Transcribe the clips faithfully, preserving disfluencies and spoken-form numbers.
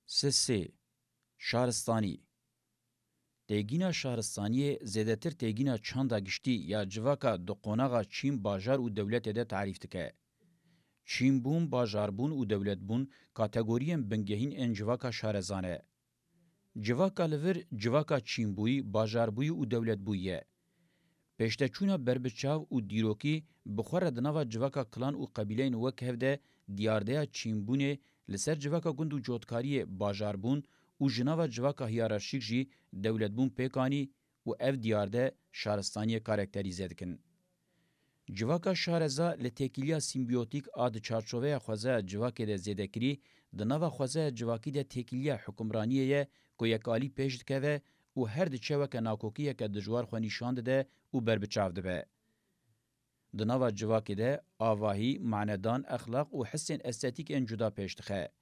Sisê, şaristanî. Têgîna şaristaniyê zêdetir têgîna çanda giştî ya civaka di qonaxa çîn, bajar û dewletê de tarîf dike. Çînbûn, bajarbûn û dewletbûn kategoriyên bingehîn ên civaka şareza ne. Civaka li vir civaka çînbûyî, bajarbûyî û dewletbûyî ye. Pêşteçûna berbiçav û dîrokî bi xwe re di nava civaka klan û qebîleyên wek hev de diyardeya çînbûnê li ser civaka gund û cotkariyê, bajarbûn û ji nava civaka hiyerarşîk jî dewletbûn pêk anî û ev diyarde şaristaniyê karakterîze dikin. Civaka şareza li têkiliya sîmbiyotîk a di çarçoveya xwezaya civakê de zêdekirî, di nava xwezaya civakî de têkiliya hukimraniyê ye ku yekalî pêş dikeve û her diçe weke nakokiyeke dijwar xwe nîşan dide û berbiçav dibe. Di nava civakê de avahî, manedan, exlaq û hisên estetîk ên cuda pêş dixe.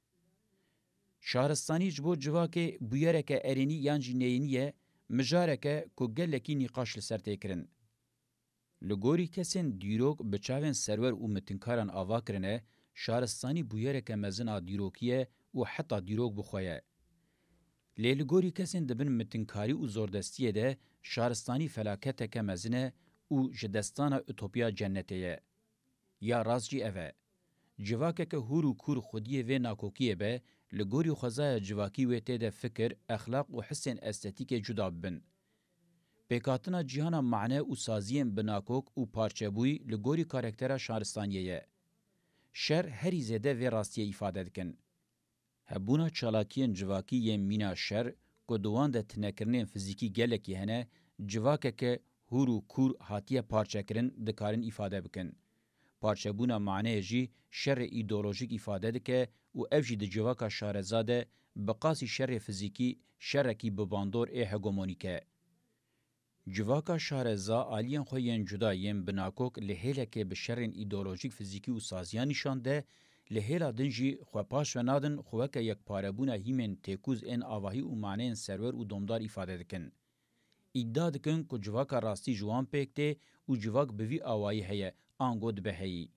Şaristanî ji bo civakê bûyereke erênî yan jî neyênî ye, mijareke ku gelekî nîqaş li ser tê kirin. Li gorî kesên dîrok bi çavên serwer û mitinkaran ava kirine, şaristanî bûyereke mezin a dîrokî ye û heta dîrok bi xwe ye. Lê li gorî kesên di bin mitinkarî û zordestiyê de şaristanî felaketeke mezin e û ji destana utopiya cennetê ye. Ya rast jî ev e. Civakeke hûr û kûr xwediyê vê nakokiyê be, li gorî xwezaya civakî wê tê de fikir, exlaq û hisên estetîkê cuda bibin. Pêkhatina cîhana mane û saziyên binakok û parçebûyî li gorî karaktera şaristaniyê ye. Şer herî zêde vê rastiyê îfade dikin. Hebûna çalakiyên civakî yên mîna şer, ku di wan de tinekirinên fizîkî gelekî hene, civakeke hûr û kûr hatiye parçekirin, dikarin îfade bikin. Parçebûna maneyê jî şerê îdeolojîk îfade dike û ev jî di civaka şareza de bi qasî şerê fizîkî şerekî bi bandor ê hegemonîk e. Civaka şareza aliyên xwe yên cuda yên binakok li hêlekê bi şerên îdeolojîk, fizîkî û saziyan nîşan de, li hêla din jî xwe paş ve nadin, xwe weke yekparebûna hîmên têkûz ên avahî û maneyên serwer û domdar îfade dikin. Îdia dikin ku civaka rastî ji wan pêk tê û civak bi vî awayî heye, ango dibe heyî.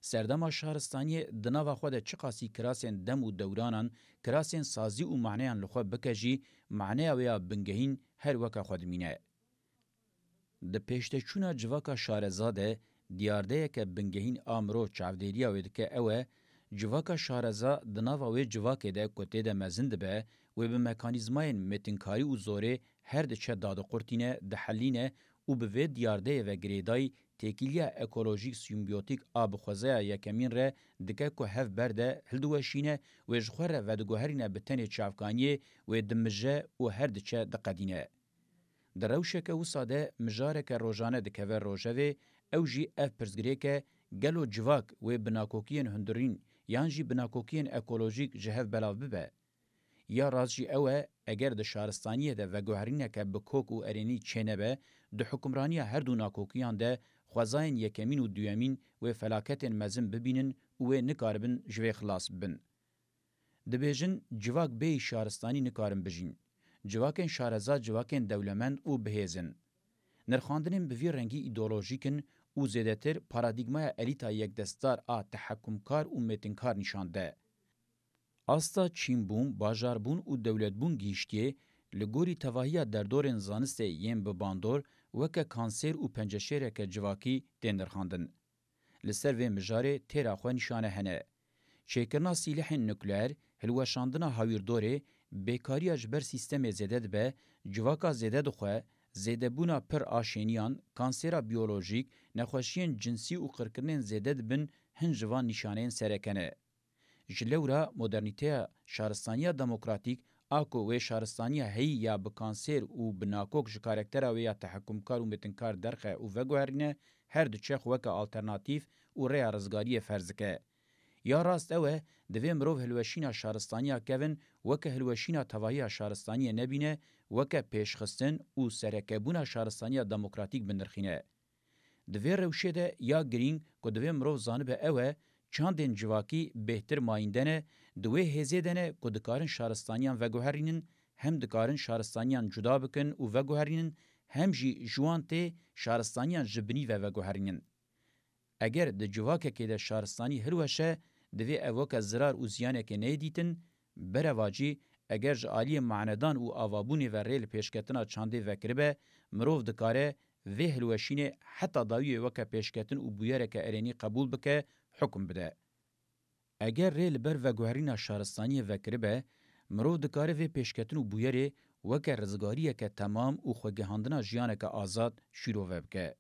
Serdema şaristaniyê di nava xwe de çiqasî kirasên dem û dewranan, kirasên sazî û maneyan li xwe bike jî, maneya wê ya bingehîn her weke xwe dimîne. Di pêşteçûna civaka şareza de diyardeyeke bingehîn a mirov çavdêriya wê dike ew e, civaka şareza di nava wê civakê de ku tê de mezin dibe, wê bi mekanîzmayên mêtinkarî û zorê her diçe dadiqurtîne, dihelîne û bi vê diyardeyê ve girêdayî têkiliya ekolojîk sîmbiyotîk a bi xwezaya yekemîn re dike ku hev berde hildiweşîne, wê ji xwe re vediguherîne bi tenê çavkaniyê, wê dimije û her diçe diqedîne. Di rewşeke wisa de mijareke rojane dikeve rojevê, ew jî ev pirsgirêk e, gelo civak wê bi nakokiyên hundirîn yan jî bi nakokiyên ekolojîk ji hev belav bibe? Ya rast jî ew e, eger di şaristaniyê de veguherîneke bi kok û erênî çênebe, di hukimraniya her du nakokiyan de xwezayên yekemîn û duyemîn wê felaketên mezin bibînin û wê nikaribin ji vê xilas bibin. Dibêjin, civak bêyî şaristanî nikarin bijîn. Civakên şareza civakên dewlemend û bihêz in. Nirxandinên bi vî rengî îdeolojîk in û zêdetir paradîgmaya elîta yekdestdar a tehekumkar û mêtinkar nîşan de. Asta çînbûn, bajarbûn û dewletbûn gihîştiyê, li gorî tevahiya derdorên zanistê yên bi bandor, weke kanser û penceşêreke civakî tê nirxandin. Li ser vê mijarê têra xwe nîşane hene. Çêkirina sîlehên nukleer, hilweşandina hawîrdorê, bêkariya ji ber sîstemê zêde dibe, civaka zêde dixwe, zêdebûna pir a şêniyan, kansera biyolojîk, nexweşiyên cinsî û qirkirinên zêde dibin, hin ji van nîşaneyên sereke ne. Ji lewra modernîteya şaristaniya demokratîk, a ku wê şaristaniya heyî ya bi kanser û bi nakok ji karaktera wê ya tehekumkar û mêtinkar derxe û veguherîne, her diçe xwe weke alternatîf û rêya rizgariyê ferz dike. Ya rast ew e, divê mirov hilweşîna şaristaniya kevin weke hilweşîna tevahiya şaristaniyê nebîne, weke pêşxistin û serekebûna şaristaniya demokratîk binirxîne. Di vê rewşê de ya girîng ku divê mirov zanibe ew e, çandên civakî bêhtir mayînde ne, di wê hêzê de ne ku dikarin şaristaniyan veguherînin, hem dikarin şaristaniyan cuda bikin û veguherînin, hem jî ji wan tê şaristaniyan ji binî ve veguherînin. Eger di civakekê de şaristanî hilweşe, divê ev weke zirar û ziyanekê neyê dîtin, berevacî eger ji aliyê manedan û avabûnê ve rê li pêşketina çandê vekiribe, mirov dikare vê hilweşînê heta dawiyê weke pêşketin û bûyereke erênî qebûl bike, hukm bide. Eger rê li ber veguherîna şaristaniyê vekiribe, mirov dikare vê pêşketin û bûyerê weke rizgariyeke temam û xwegihandina jiyaneke azad şîrove bike.